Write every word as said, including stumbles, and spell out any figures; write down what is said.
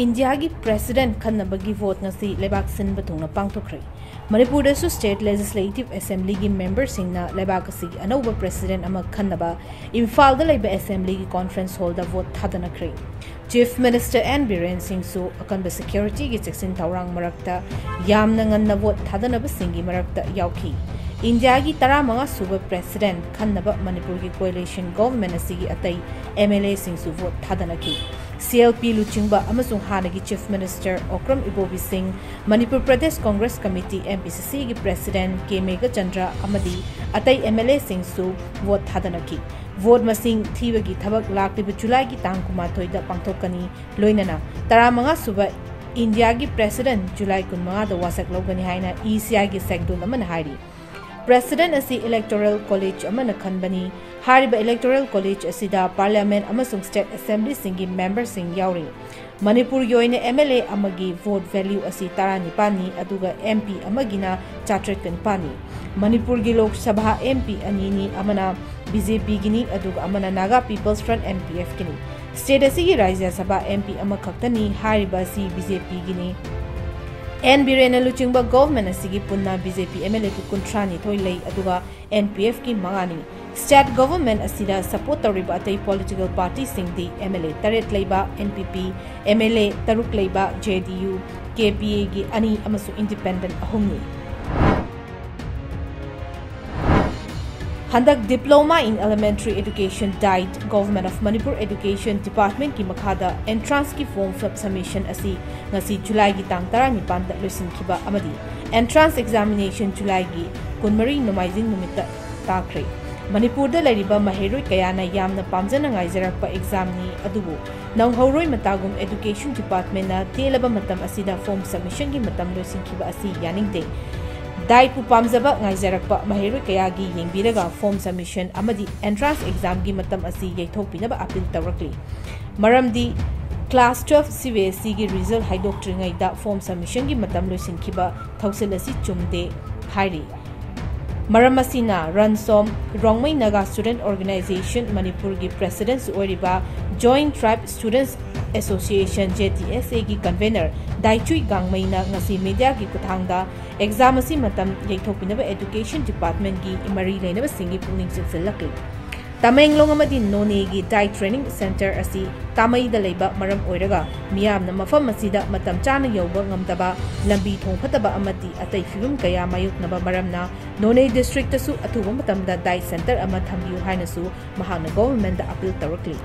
ꯏꯟꯗꯤꯌꯥꯒꯤ president ꯈꯟꯅꯕꯒꯤ vote ꯉꯁꯤ ꯂꯩꯕꯥꯛ ꯁꯤꯟꯕ ꯊꯨꯡꯅ ꯄꯥꯡꯊꯣꯛꯈ꯭ꯔꯦ꯫ ꯃꯅꯤꯄꯨꯔꯗꯁꯨ ꯁ꯭ꯇꯦꯠ ꯂꯦꯖꯤꯁꯂꯦꯇꯤꯚ ꯑꯦꯁꯦꯝꯕ꯭ꯂꯤꯒꯤ ꯃꯦꯝꯕꯔꯁꯤꯡꯅ ꯂꯩꯕꯥꯛ ꯑꯁꯤꯒꯤ ꯑꯅꯧꯕ ꯄ꯭ꯔꯦꯁꯤꯗꯦꯟꯠ ꯑꯃ ꯈꯟꯅꯕ ꯏꯝꯐꯥꯜꯗ ꯂꯩꯕ ꯑꯦꯁꯦꯝꯕ꯭ꯂꯤꯒꯤ ꯀꯣꯟꯐꯔꯦꯟꯁ ꯍꯣꯜꯗ ꯚꯣꯠ ꯊꯥꯗꯅꯈ꯭ꯔꯦ꯫ ꯆꯤꯐ ꯃꯤꯅꯤꯁꯇꯔ ꯑꯦꯟ ꯕꯤꯔꯦꯟ ꯁꯤꯡꯁꯨ ꯑꯀꯟꯕ ꯁꯦꯀ꯭ꯌꯨꯔꯤꯇꯤꯒꯤ ꯆꯦꯛꯁꯤꯟ ꯊꯧꯔꯥꯡ ꯃꯔꯛꯇ ꯌꯥꯝꯅ ꯉꯟꯅ ꯚꯣꯠ ꯊꯥꯗꯅꯕꯁꯤꯡꯒꯤ ꯃꯔꯛꯇ ꯌꯥꯎꯈꯤ꯫ ꯏꯟꯗꯤꯌꯥꯒꯤ ꯇꯔꯥꯃꯉꯥ ꯁꯨꯕ ꯄ꯭ꯔꯦꯁꯤꯗꯦꯟꯠ ꯈꯟꯅꯕ ꯃꯅꯤꯄꯨꯔꯒꯤ ꯀꯣꯑꯦꯂꯤꯁꯟ ꯒꯣꯚꯔꯟꯃꯦꯟꯠ ꯑꯁꯤꯒꯤ ꯑꯇꯩ ꯑꯦꯝ ꯑꯦꯜ ꯑꯦꯁꯤꯡꯁꯨ ꯚꯣꯠ ꯊꯥꯗꯅꯈꯤ꯫ ꯁꯤ ꯑꯦꯜ ꯄꯤ ꯂꯨꯆꯤꯡꯕ ꯑꯃꯁꯨꯡ ꯍꯥꯟꯅꯒꯤ ꯆꯤꯐ ꯃꯤꯅꯤꯁꯇꯔ ꯑꯣꯀ꯭ꯔꯝ ꯏꯕꯣꯕꯤ ꯁꯤꯡ, Manipur Pradesh Congress committee, M P ꯁꯤ ꯁꯤꯒꯤ ꯄ꯭ꯔꯦꯁꯤꯗꯦꯟꯠ ꯀꯦ ꯃꯦꯘꯆꯟꯗ꯭ꯔ ꯑꯃꯗꯤ ꯑꯇꯩ ꯑꯦꯝ ꯑꯦꯜ ꯑꯦꯁꯤꯡꯁꯨ ꯚꯣꯠ ꯊꯥꯗꯅꯈꯤ꯫ ꯚꯣꯠ ꯃꯁꯤꯡ ꯊꯤꯕꯒꯤ ꯊꯕꯛ ꯂꯥꯛꯂꯤꯕ ꯖꯨꯂꯥꯏꯒꯤ ꯇꯥꯡ ꯀꯨꯟꯃꯥꯊꯣꯏꯗ ꯄꯥꯡꯊꯣꯛꯀꯅꯤ꯫ ꯂꯣꯏꯅꯅ ꯇꯔꯥꯃꯉꯥ ꯁꯨꯕ ꯏꯟꯗꯤꯌꯥꯒꯤ ꯄ꯭ꯔꯦꯁꯤꯗꯦꯟꯠ ꯖꯨꯂꯥꯏ ꯀꯨꯟꯃꯉꯥꯗ ꯋꯥꯁꯛ ꯂꯧꯒꯅꯤ ꯍꯥꯏꯅ ꯏ ꯁꯤ ꯑꯥꯏꯒꯤ ꯁꯦꯛꯗꯣꯜ ꯑꯃꯅ ꯍꯥꯏꯔꯤ꯫ ꯄ꯭ꯔꯦꯁꯤꯗꯦꯟꯠ ꯑꯁꯤ ꯏꯂꯦꯛꯇꯣꯔꯦꯜ ꯀꯣꯂꯦꯖ ꯑꯃꯅ ꯈꯟꯕꯅꯤ꯫ ꯍꯥꯏꯔꯤꯕ ꯏꯂꯦꯛꯇꯣꯔꯦꯜ ꯀꯣꯂꯦꯖ ꯑꯁꯤꯗ ꯄꯥꯔꯂꯤꯌꯥꯃꯦꯟꯠ ꯑꯃꯁꯨꯡ ꯁ꯭ꯇꯦꯠ ꯑꯦꯁꯦꯝꯕ꯭ꯂꯤꯁꯤꯡꯒꯤ ꯃꯦꯝꯕꯔꯁꯤꯡ ꯌꯥꯎꯔꯤ꯫ ꯃꯅꯤꯄꯨꯔꯒꯤ ꯑꯣꯏꯅ ꯑꯦꯝ ꯑꯦꯜ ꯑꯦ ꯑꯃꯒꯤ ꯚꯣꯠ ꯚꯦꯂ꯭ꯌꯨ ꯑꯁꯤ ꯇꯔꯥꯅꯤꯄꯥꯟꯅꯤ, ꯑꯗꯨꯒ ꯑꯦꯝ ꯄꯤ ꯑꯃꯒꯤꯅ ꯆꯥꯇ꯭ꯔꯦꯠꯀ ꯅꯤꯄꯥꯟꯅꯤ꯫ ꯃꯅꯤꯄꯨꯔꯒꯤ ꯂꯣꯛ ꯁꯚꯥ ꯑꯦꯝ ꯄꯤ ꯑꯅꯤꯅꯤ, ꯑꯃꯅ ꯕꯤ ꯖꯦ ꯄꯤꯒꯤꯅꯤ, ꯑꯗꯨꯒ ꯑꯃꯅ Naga People's Front, N P ꯑꯦꯐꯀꯤꯅꯤ꯫ ꯁ꯭ꯇꯦꯠ ꯑꯁꯤꯒꯤ ꯔꯥꯖ꯭ꯌ ꯁꯚꯥ ꯑꯦꯝ ꯄꯤ ꯑꯃꯈꯛꯇꯅꯤ꯫ ꯍꯥꯏꯔꯤꯕ ꯑꯁꯤ ꯕꯤ ꯖꯦ ꯄꯤꯒꯤꯅꯤ꯫ ꯑꯦꯟ ꯕꯤꯔꯦꯟꯅ ꯂꯨꯆꯤꯡꯕ ꯒꯣꯚꯔꯟꯃꯦꯟꯠ ꯑꯁꯤꯒꯤ ꯄꯨꯟꯅ B J P M L A ꯀꯨꯟꯊ꯭ꯔꯥꯅꯤꯊꯣꯏ ꯂꯩ, ꯑꯗꯨꯒ ꯑꯦꯟ ꯄꯤ ꯑꯦꯐꯀꯤ ꯃꯉꯥꯅꯤ꯫ ꯁ꯭ꯇꯦꯠ ꯒꯣꯚꯔꯟꯃꯦꯟꯠ ꯑꯁꯤꯗ ꯁꯄꯣꯔꯠ ꯇꯧꯔꯤꯕ ꯑꯇꯩ ꯄꯣꯂꯤꯇꯤꯀꯦꯜ ꯄꯥꯔꯇꯤꯁꯤꯡꯗꯤ ꯑꯦꯝ ꯑꯦꯜ ꯑꯦ ꯇꯔꯦꯠ ꯂꯩꯕ ꯑꯦꯟ ꯄꯤ ꯄꯤ, ꯑꯦꯝ ꯑꯦꯜ ꯑꯦ ꯇꯔꯨꯛ ꯂꯩꯕ ꯖꯦ ꯗꯤ ꯌꯨ, ꯀꯦ ꯄꯤ ꯑꯦꯒꯤ ꯑꯅꯤ ꯑꯃꯁꯨꯡ ꯏꯟꯗꯤꯄꯦꯟꯗꯦꯟꯠ ꯑꯍꯨꯝꯅꯤ꯫ ꯍꯟꯗꯛ Diploma in Elementary Education, DEIET, Government of Manipur Education Departmentꯀꯤ ꯃꯈꯥꯗ ꯑꯦꯟꯇ꯭ꯔꯥꯟꯁꯀꯤ ꯐꯣꯔꯝ ꯁꯕꯃꯤꯁꯟ ꯑꯁꯤ ꯉꯁꯤ ꯖꯨꯂꯥꯏꯒꯤ ꯇꯥꯡ ꯇꯔꯥꯅꯤꯄꯥꯟꯗ ꯂꯣꯏꯁꯤꯟꯈꯤꯕ ꯑꯃꯗꯤ ꯑꯦꯟꯇ꯭ꯔꯥꯟꯁ ꯑꯦꯛꯖꯥꯃꯤꯅꯦꯁꯟ ꯖꯨꯂꯥꯏꯒꯤ ꯀꯨꯟꯃꯔꯤ ꯅꯣꯡꯃꯥꯏꯖꯤꯡ ꯅꯨꯃꯤꯠꯇ ꯇꯥꯈ꯭ꯔꯦ꯫ ꯃꯅꯤꯄꯨꯔꯗ ꯂꯩꯔꯤꯕ ꯃꯍꯩꯔꯣꯏ ꯀꯌꯥꯅ ꯌꯥꯝꯅ ꯄꯥꯝꯖꯅ ꯉꯥꯏꯖꯔꯛꯄ ꯑꯦꯛꯖꯥꯝꯅꯤ, ꯑꯗꯨꯕꯨ ꯅꯪꯍꯧꯔꯣꯏ ꯃꯇꯥꯒꯨꯝ ꯑꯦꯗꯨꯀꯦꯁꯟ ꯗꯤꯄꯥꯔꯠꯃꯦꯟꯅ ꯇꯦꯜꯂꯕ ꯃꯇꯝ ꯑꯁꯤꯗ ꯐꯣꯔꯝ ꯁꯕꯃꯤꯁꯟꯒꯤ ꯃꯇꯝ ꯂꯣꯏꯁꯤꯟꯈꯤꯕ ꯑꯁꯤ ꯌꯥꯅꯤꯡꯗꯦ꯫ ꯗꯥꯏꯠꯄꯨ ꯄꯥꯝꯖꯕ ꯉꯥꯏꯖꯔꯛꯄ ꯃꯍꯩꯔꯣꯏ ꯀꯌꯥꯒꯤ ꯌꯦꯡꯕꯤꯔꯒ ꯐꯣꯔꯝ ꯁꯕꯃꯤꯁꯟ ꯑꯃꯗꯤ ꯑꯦꯟꯇ꯭ꯔꯥꯟꯁ ꯑꯦꯛꯖꯥꯝꯒꯤ ꯃꯇꯝ ꯑꯁꯤ ꯌꯩꯊꯣꯛꯄꯤꯅꯕ ꯑꯄꯤꯜ ꯇꯧꯔꯛꯂꯤ꯫ ꯃꯔꯝꯗꯤ ꯀ꯭ꯂꯥꯁ ꯇꯨꯋꯦꯜꯐ ꯁꯤ ꯕꯤ ꯑꯦꯁ ꯏꯒꯤ ꯔꯤꯖꯜ ꯍꯥꯏꯗꯣꯛꯇ꯭ꯔꯤꯉꯩꯗ ꯐꯣꯔꯝ ꯁꯕꯃꯤꯁꯟꯒꯤ ꯃꯇꯝ ꯂꯣꯏꯁꯤꯟꯈꯤꯕ ꯊꯧꯁꯤꯜ ꯑꯁꯤ ꯆꯨꯝꯗꯦ ꯍꯥꯏꯔꯤ꯫ ꯃꯔꯝ ꯑꯁꯤꯅ ꯔꯟꯁꯣꯝ, ꯔꯣꯡꯃꯩ ꯅꯥꯒꯥ ꯁ꯭ꯇꯨꯗꯦꯟꯠ ꯑꯣꯔꯒꯅꯥꯏꯖꯦꯁꯟ ꯃꯅꯤꯄꯨꯔꯒꯤ ꯄ꯭ꯔꯦꯁꯤꯗꯦꯟꯠꯁꯨ ꯑꯣꯏꯔꯤꯕ Joint Tribe Students Association, J T S A ꯒꯤ convener ꯗꯥꯏꯆꯨꯏ ꯒꯥꯡꯃꯩꯅ ꯉꯁꯤ mediaꯒꯤ ꯈꯨꯠꯊꯥꯡꯗ exam ꯑꯁꯤ ꯃꯇꯝ ꯌꯩꯊꯣꯛꯄꯤꯅꯕ Education Departmentꯀꯤ ꯃꯔꯤ ꯂꯩꯅꯕꯁꯤꯡꯒꯤ ꯄꯨꯛꯅꯤꯡ ꯆꯤꯡꯁꯤꯜꯂꯛꯂꯤ꯫ ꯇꯃꯦꯡꯂꯣꯡ ꯑꯃꯗꯤ ꯅꯣꯅꯦꯒꯤ diet training centre ꯑꯁꯤ ꯇꯥꯃꯩꯗ ꯂꯩꯕ ꯃꯔꯝ ꯑꯣꯏꯔꯒ ꯃꯤꯌꯥꯝꯅ ꯃꯐꯝ ꯑꯁꯤꯗ ꯃꯇꯝ ꯆꯥꯅ ꯌꯧꯕ ꯉꯝꯗꯕ, ꯂꯝꯕꯤ ꯊꯣꯡ ꯐꯠꯇꯕ ꯑꯃꯗꯤ ꯑꯇꯩ ꯐꯤꯕꯝ ꯀꯌꯥ ꯃꯥꯌꯣꯛꯅꯕ ꯃꯔꯝꯅ ꯅꯣꯅꯦ districtꯇꯁꯨ ꯑꯊꯨꯕ ꯃꯇꯝꯗ diet centre ꯑꯃ ꯊꯝꯕꯤꯌꯨ ꯍꯥꯏꯅꯁꯨ ꯃꯍꯥꯛꯅ governmentꯇ appeal ꯇꯧꯔꯛꯂꯤ꯫